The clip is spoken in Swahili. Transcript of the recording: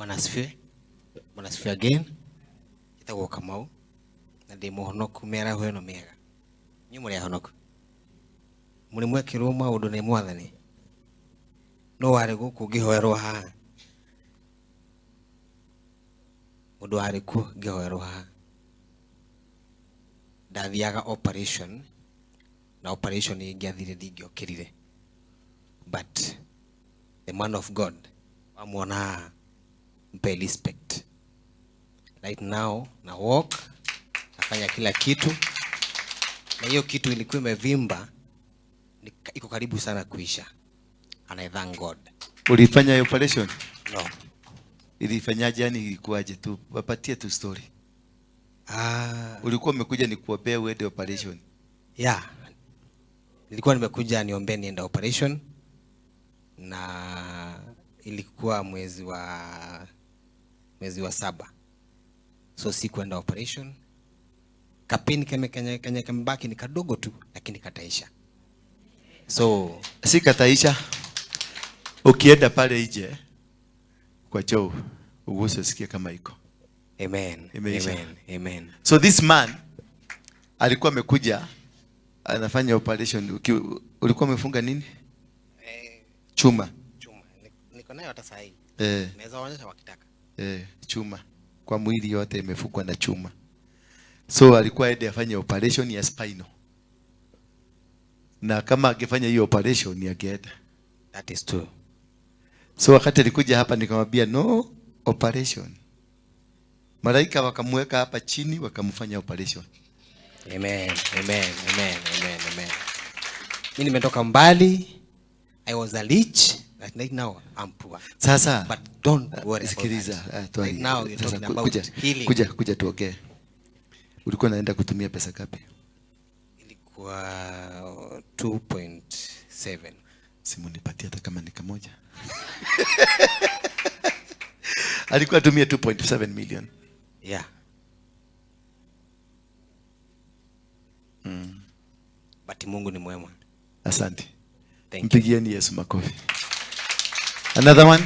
Bwana asifiwe. Bwana asifiwe again. Njĩtagwo Kamau na ndĩ mũhonoku mĩaraho ĩno mĩega. Inyuĩ mũrĩ ahonoku? Mũrĩ mwekĩrwo maũndũ nĩ Mwathani? No warĩ gũkũ ngĩhoerwo haha? Mũndũ warĩ kuo ngĩhoerwo haha? Ndathiaga operation na operation ingĩathire ndingĩokĩrire, but the man of God wamwona haha, mpe respect. Right now na walk, nafanya kila kitu, na hiyo kitu ilikuwa imevimba iko karibu sana kuisha, and I thank God. Ulifanya operation? No. Ilifanyaje? Yani ilikuwaje tu? Wapatie tu story. Ulikuwa umekuja ni kuombea uende operation? Yeah. Nilikuwa nimekuja niombee niende operation, na ilikuwa mwezi wa 7. So sikuenda operation. Kapeni kenye kamebaki ni kadogo tu, lakini kataisha. So si kataisha. Ukienda pale nje kwa choo uguse usikie kama iko. Amen. Imeisha. Amen. Amen. So this man alikuwa amekuja anafanya operation. Ulikuwa umefunga nini? Chuma. Chuma. Niko nayo hata sahi. Naweza waonyesha wakitaka. Chuma. Kwa mwili yote imefungwa na chuma. So alikuwa aende afanye operation ya spinal. Na kama angefanya hiyo operation angeenda. That is true. So wakati alikuja hapa nikamwambia no operation. Malaika wakamweka hapa chini wakamfanya operation. Amen. Amen. Amen. Amen. Amen. Mimi nimetoka mbali. I was a rich, but right now I'm poor. Sasa, but don't worry about sikiliza, that. tuali. Right now you're Sasa, talking about healing. kuja tuongee. Ulikuwa unaenda kutumia pesa ngapi? Ilikuwa 2.7. Simu nipatie hata kama ni kamoja. Alikuwa atumie 2.7 million. Yeah. But Mungu ni mwema. Asante. Thank you. Mpigieni Yesu makofi. Another one.